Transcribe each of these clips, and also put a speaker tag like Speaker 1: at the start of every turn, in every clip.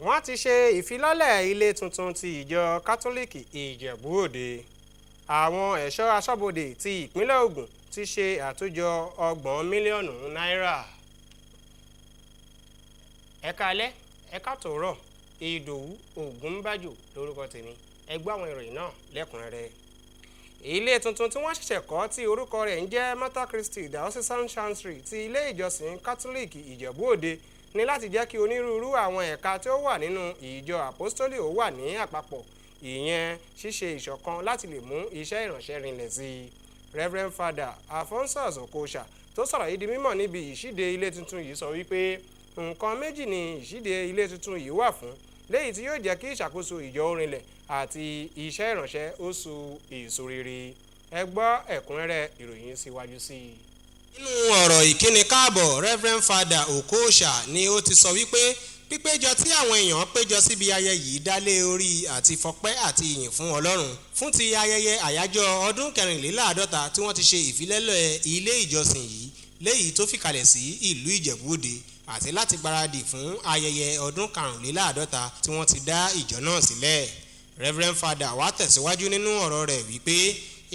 Speaker 1: Wọ́n ti ṣe ìfilọ́lẹ̀ ilé tuntun ti ìjọ Kátólíìkì Ìjẹ̀bú Òde. Àwọn ẹ̀ṣọ́ aṣọ́bodè ti ìpínlẹ̀ Ògùn ti ṣe àtòjọ 30 mílíọ̀nù náírà. Ẹ káalẹ́, ẹ káàtòrọ̀, Ìdòwú Ògúnbàjò lórúkọ tèmi. Ẹ gbọ́ àwọn ìròyìn náà lẹ́kùnrẹ́rẹ́. Ilé tuntun tí wọ́n ṣẹ̀ṣẹ̀ kọ́ tí orúkọ rẹ̀ ń jẹ́ Mater Christi Diocesan Chancery ti ilé ìjọsìn Kátólíìkì Ìjẹ̀bú Òde ní láti jẹ́ kí onírúurú àwọn ẹ̀ka tí ó wà nínú ìjọ àpọ́stólì ó wà ní àpapọ̀, ìyẹn ṣíṣe ìṣọ̀kan láti lè mú iṣẹ́ ìránṣẹ́ rinlẹ̀ sí i. Reverend Father Alphonsus Okocha tó sọ̀rọ̀ yìí di mímọ̀ níbi ìṣíde ilé tuntun yìí sọ wípé nǹkan méjì ni ìṣíde ilé tuntun yìí wà fún, léyìí tí yóò jẹ́ kí ìṣàkóso ìjọ ó rinlẹ̀ àti iṣẹ́ ìránṣẹ́ ó so èso rere. Ẹ gbọ́ ẹ̀kúnrẹ́rẹ́ ìròyìn síwájú sí i. Nínú ọ̀rọ̀ ìkíni káàbọ̀, Reverend Father Okocha ni ó ti sọ wípé pípéjọ tí àwọn èèyàn péjọ síbi ayẹyẹ yìí dá lé orí àti fọpẹ́ àti ìyìn fún Ọlọ́run fún ti ayẹyẹ àyájọ́ ọdún 54 tí wọ́n ti ṣe ìfilọ́lẹ̀ ilé ìjọsìn yìí léyìí tó fìkàlẹ̀ sí ìlú Ìjẹ̀bú Òde, àti láti gbáradì fún ayẹyẹ ọdún 55 tí wọ́n ti dá ìjọ náà sílẹ̀. Reverend Father wá tẹ̀síwájú nínú ọ̀rọ̀ rẹ̀ wípé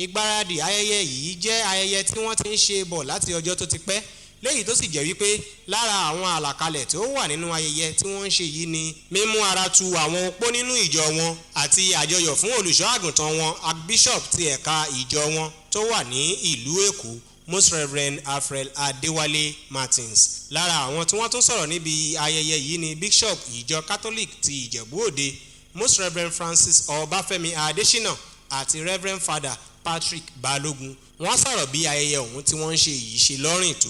Speaker 1: ìgbáradì ayẹyẹ yìí jẹ́ ayẹyẹ tí wọ́n ti ń ṣe bọ̀ láti ọjọ́ tó ti pẹ́, léyìí tó sì jẹ́ wípé lára àwọn àlàkalẹ̀ tó wà nínú ayẹyẹ tí wọ́n ń ṣe yìí ni mímú ara tu àwọn opó nínú ìjọ wọn àti àjọyọ̀ fún olùṣọ́ àgùntàn wọn Archbishop ti ẹ̀ka ìjọ wọn tó wà ní ìlú Èkó, Most Reverend Alfred Adéwálé Martins. Lára àwọn tí wọ́n tún sọ̀rọ̀ níbi ayẹyẹ yìí ni Bishop ìjọ Catholic ti Ìjẹ̀bú Òde, Most Reverend Francis Ọbáfẹ́mi Adésínà àti Reverend Father Patrick Balógun. Wọ́n sọ̀rọ̀ bí ayẹyẹ ọ̀hún tí wọ́n ń ṣe yìí ṣe lọ́rìn tó.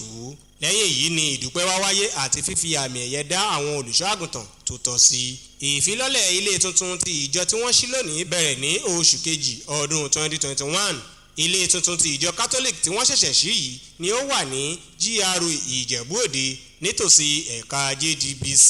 Speaker 1: Lẹ́yìn èyí ni ìdúpẹ́ wá wáyé àti fífi àmì ẹ̀yẹ dá àwọn olùṣọ́ àgùntàn tó tọ́ sí. Ìfilọ́lẹ̀ ilé tuntun ti ìjọ tí wọ́n ṣí lónìí bẹ̀rẹ̀ ní oṣù kejì ọdún 2021. Ilé tuntun ti ìjọ Catholic tí wọ́n ṣẹ̀ṣẹ̀ ṣí yìí ni ó wà ní GRA Ìjẹ̀bú Òde nítòsí ẹ̀ka JDBC.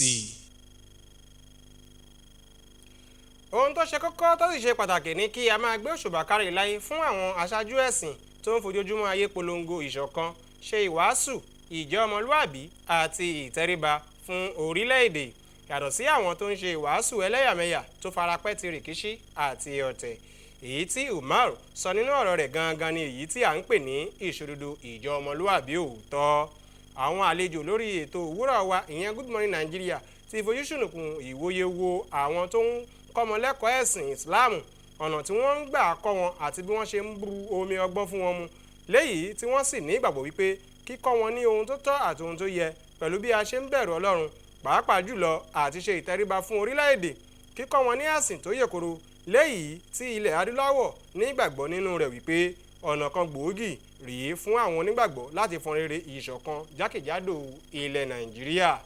Speaker 1: Ohun tó ṣe kókó tó sì ṣe pàtàkì ni kí a máa gbé òṣùbà kárí láyé fún àwọn aṣáájú ẹ̀sìn tó ń fojoojúmọ́ ayé polongo ìṣọ̀kan, ṣe ìwàásù ìjẹ́ ọmọlúàbí àti ìtẹríba fún orílẹ̀-èdè, yàtọ̀ sí àwọn tó ń ṣe ìwàásù ẹlẹ́yàmẹ̀yà tó farapẹ́ ti rìkíṣí àti ọ̀tẹ̀. Èyí tí Umar sọ nínú ọ̀rọ̀ rẹ̀ gangan ni èyí tí à ń pè ní ìṣòdodo ìjọ ọmọlúàbí òótọ́. Àwọn àlejò lórí ètò òwúrọ̀ wa, ìyẹn Good Morning Nigeria, ti fojú sùnùkùn ìwòye wo àwọn tó ń kọ́mọ lẹ́kọ̀ọ́ ẹ̀sìn Islam, ọ̀nà tí wọ́n ń gbà kọ́ wọn àti bí wọ́n ṣe ń bu omi ọgbọ́n fún wọn mu, léyìí tí wọ́n sì ní ìgbàgbọ́ wípé kíkọ́ wọn ní ohun tó tọ́ àti ohun tó yẹ pẹ̀lú bí a ṣe ń bẹ̀rù Ọlọ́run, pàápàá jùlọ àti ṣe ìtẹríba fún orílẹ̀-èdè, kíkọ́ wọn ní ẹ̀sìn tó yè koro léyìí tí ilẹ̀ adúláwọ̀ ní ìgbàgbọ́ nínú rẹ̀ wípé ọ̀nà kan gbòógì rèé fún àwọn onígbàgbọ́ láti fọn rere ìṣọ̀kan jákèjádò ilẹ̀ Nàìjíríà.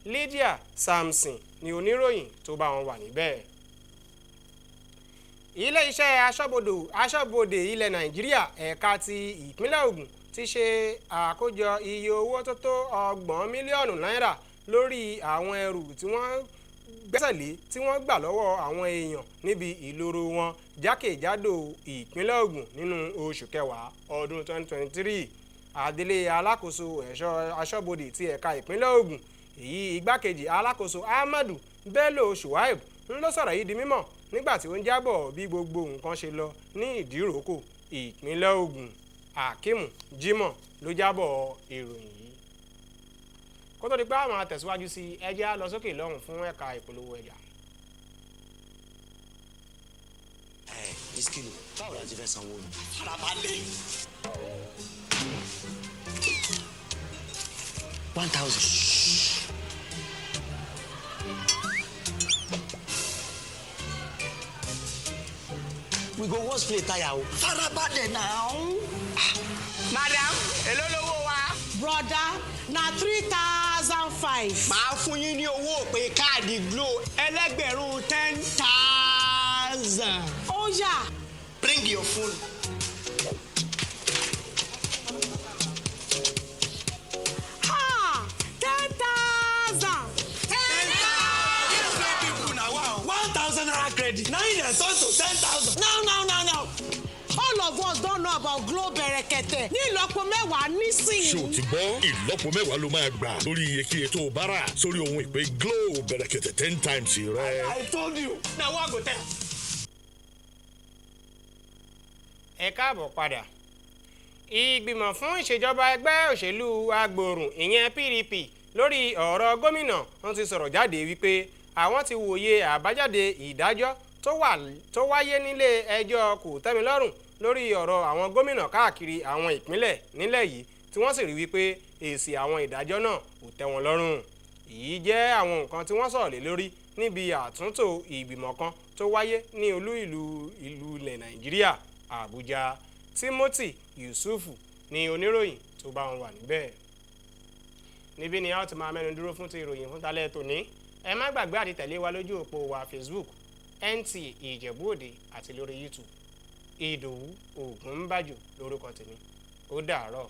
Speaker 1: Lydia Samson ni oníròyìn tó bá wọn wà níbẹ̀. Ilé iṣẹ́ aṣọ́bodè ilẹ̀ Nàìjíríà ẹ̀ka ti ìpínlẹ̀ Ògùn ti ṣe àkójọ iye owó tó tó 30 mílíọ̀nù náírà lórí àwọn ẹrù tí wọ́n gbẹ́sẹ̀ lé tí wọ́n gbà lọ́wọ́ àwọn èèyàn níbi ìloro wọn jákèjádò ìpínlẹ̀ Ògùn nínú oṣù kẹwàá ọdún 2023. Adelé alákòóso ẹ̀ṣọ́ aṣọ́bodè ti ẹ̀ka ìpínlẹ̀ Ògùn, èyí igbákejì alákòóso Ahmadu Bello Shuaib ń ló sọ̀rọ̀ yìí di mímọ̀ nígbà tí ó ń jábọ̀ bí gbogbo nǹkan ṣe lọ ní Ìdíròkò ìpínlẹ̀ Ògùn. Akeem Jimoh ló jábọ̀ ìròyìn yìí. Kó tó di pé àwọn àtẹ̀síwájú sí ẹ jẹ́ á lọ sókè lọ́hùn fún ẹ̀ka ìpolówó ọjà.
Speaker 2: Ẹ Iskilu, báwo la ti fẹ́ sanwó ni? Farabalẹ̀. 1000. We go wash plate tire o. Farabalẹ̀ now.
Speaker 3: Madam, èló lówó wa?
Speaker 4: Brother, na 3,500.
Speaker 3: Màá fún yín ní owó òpè káàdì Glo ẹlẹ́gbẹ̀rún 10,000.
Speaker 4: Ó yá.
Speaker 3: Bring your phone.
Speaker 4: Ha! 10,000.
Speaker 3: 10,000. People na wow. 1,000 naira credit. Now you dey turn to 10,000.
Speaker 4: Now, now, now, now. All of of us don know about Glo Berekete ní ìlọ́po mẹ́wàá nísìnyí.
Speaker 5: Ṣé o ti gbọ́? Ìlọ́po mẹ́wàá ló máa gbà lórí iyekíye tó o bá rà sórí ohun ìpè Glo Bẹ̀rẹ̀kẹ̀tẹ̀ 10 times rẹ.
Speaker 3: I told you.
Speaker 1: Na wa go tell. Ẹ káàbọ̀ padà. Ìgbìmọ̀ fún ìṣèjọba ẹgbẹ́ òṣèlú agbòòrùn, ìyẹn PDP, lórí ọ̀rọ̀ gómìnà, wọn ti sọ̀rọ̀ jáde wípé àwọn ti wòye àbájáde ìdájọ́ tó wáyé nílé ẹjọ́ kòtẹ́milọ́rùn lórí ọ̀rọ̀ àwọn gómìnà káàkiri àwọn ìpínlẹ̀ nílẹ̀ yìí, tí wọ́n sì rí wípé èsì àwọn ìdájọ́ náà kò tẹ́ wọn lọ́rùn. Èyí jẹ́ àwọn nǹkan tí wọ́n sọ̀rọ̀ lé lórí níbi àtúntò ìgbìmọ̀ kan tó wáyé ní olú ìlú ìlú ilẹ̀ Nàìjíríà, Àbújá. Timothy Yusufu ni oníròyìn tó bá wọn wà níbẹ̀. Níbí ni a ó ti máa mẹ́nu dúró fún ti ìròyìn fún talẹ́ tòní. Ẹ má gbàgbé àti tẹ̀lé wa lójú òpó wa Facebook, NTA Ìjẹ̀bú Òde, àti lórí YouTube. Ìdòwú Ògúnbàjò lórúkọ tèmi. Ó dàárọ̀.